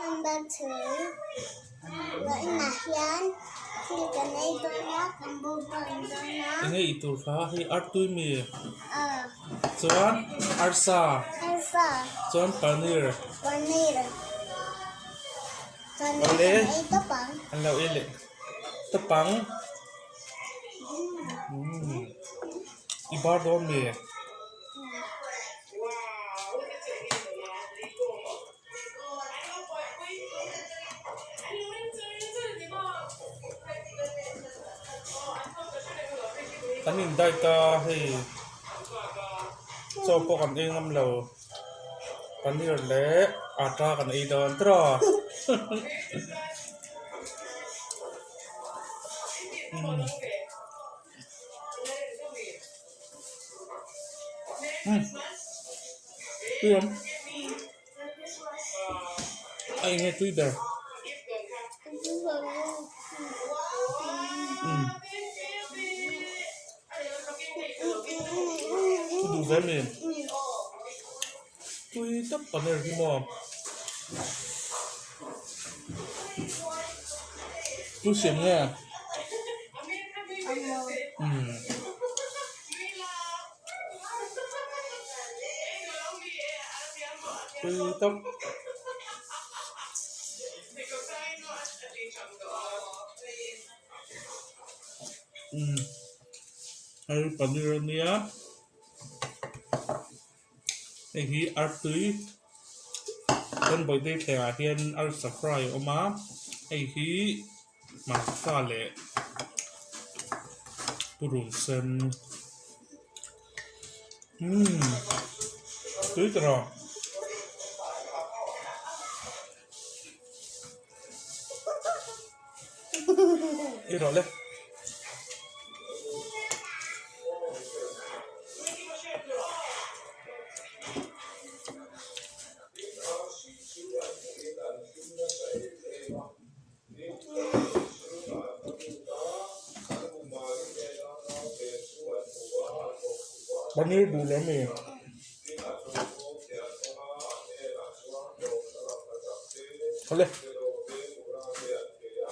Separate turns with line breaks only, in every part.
Kan bar chhung inah hian thil kan ei dawn a, kan mukbang dawn a.
Enge i tur kha hei artui mi? Chuan arsa.
Arsa.
Chuan paneer.
Paneer. Chuan kan ei tawp ang.
An lo ei leh tawp ang. I bar dawn mi? Kan in diet a hei chaw pawh kan ei ngam lo paneer leh atta kan ei dawn tawh A enge tui ber? Thu duh ve mi? Tui tak paneer hi maw? Tui siam nge? Tui tak. Umm hei paneer a nia hei hi artui chuan bawihte thlengah hian arsa fry a awm a hei hi hmarcha leh purun sen umm tui ta rawh. Ei rawh le. Paneer duh leh ami? Awle.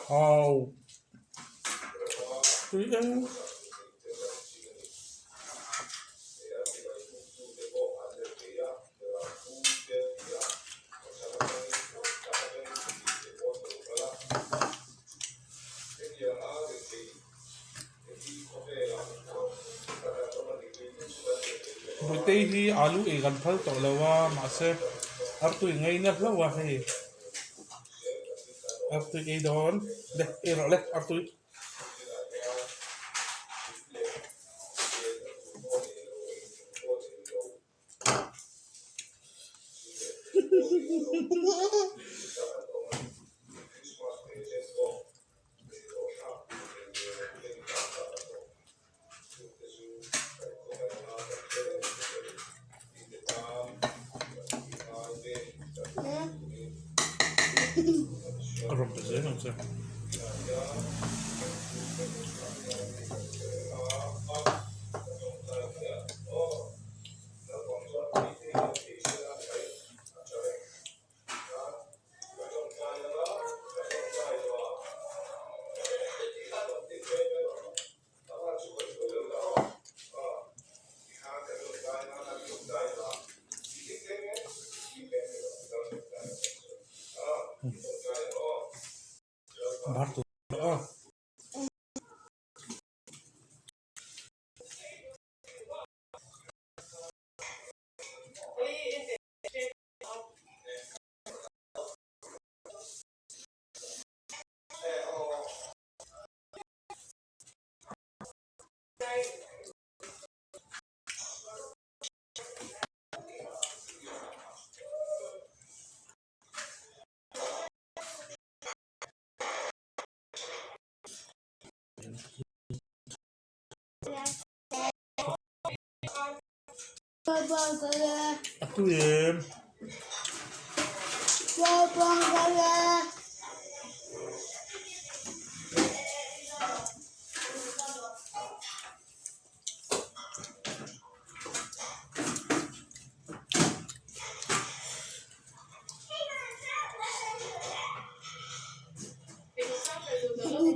Au. Tui em. Bawihte hi alu ei kan phal tawh lo a mahse artui ngaina hlauh a hei artui ei dawn le ei rawh le artui. A rawn pe zel ang che. Bar tur a. A tui em.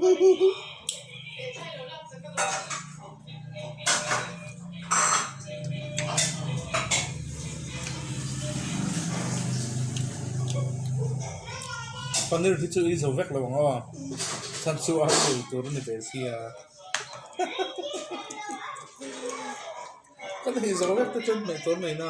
Paneer hi chu i zo vek lo ang aw chhan chu a ei tur a ni ve sia ka nei zo vek te chuan hmeh tur a nei na.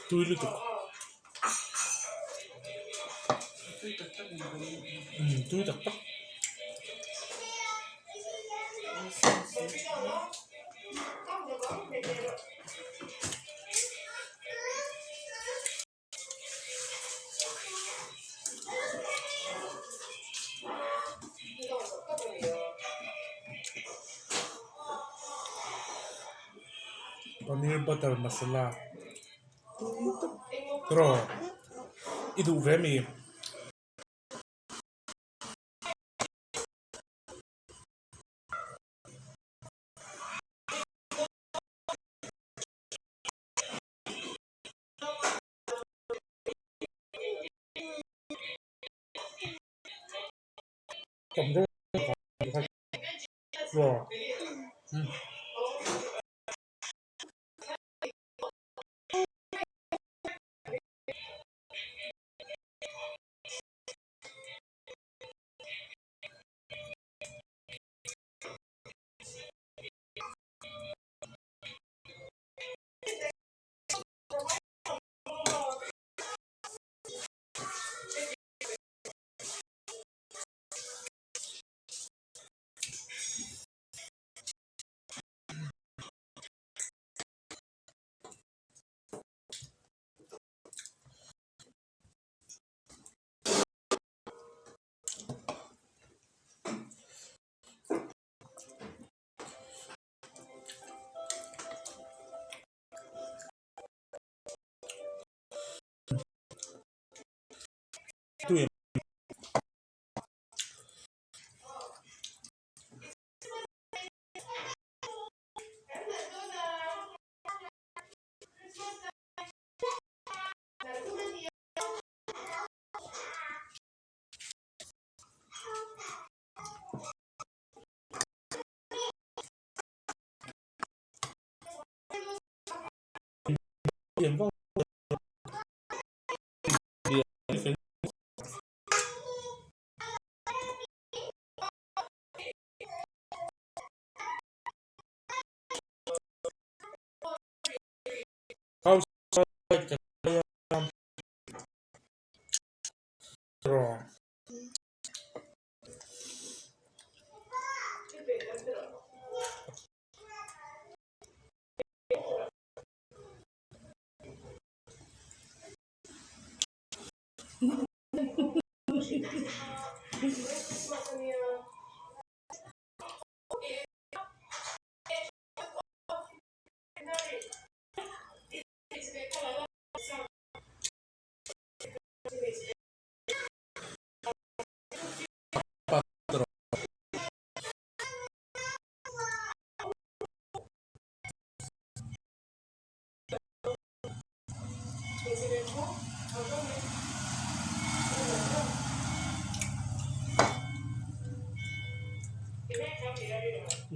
Tui lutuk umm tui tak tak paneer butter masala tui tak tiraw i duh ve mi.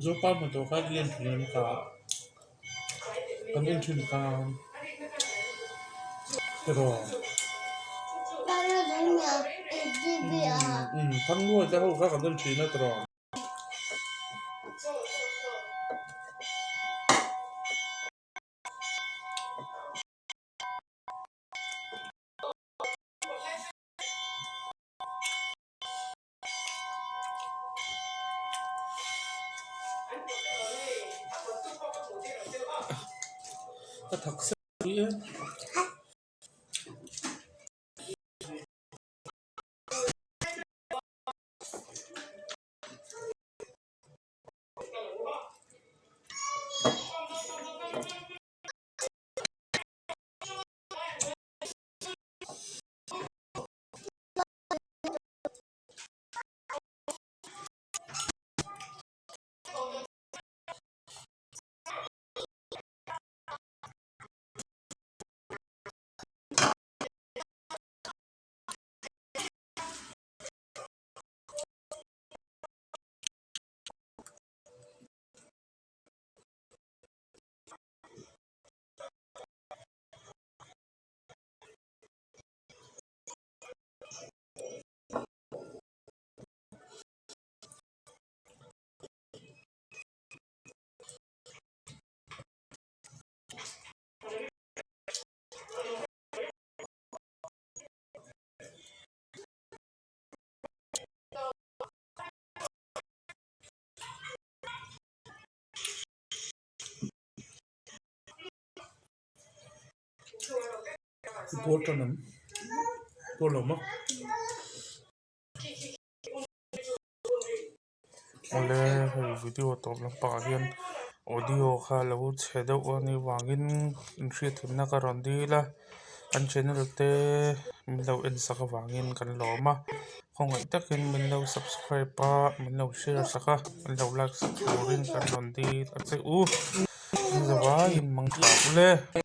Zopa hnathawh kha i en thin em ka kan en thin kha tiraw umm thangluai te ho kha kan en thin a tiraw. Ka thak sek tih e. I puar tan em? Puar lo maw? Awle hei video tawp lampangah hian audio kha lo chhe deuh a nih vangin inhriatthimna ka rawn dil a kan channel te min lo en sak avangin kan lawm a khawngaih takin min lo subscribe a min lo share sak a min lo like sak turin kan rawn dil a che u. Zavaiin mang tha ule.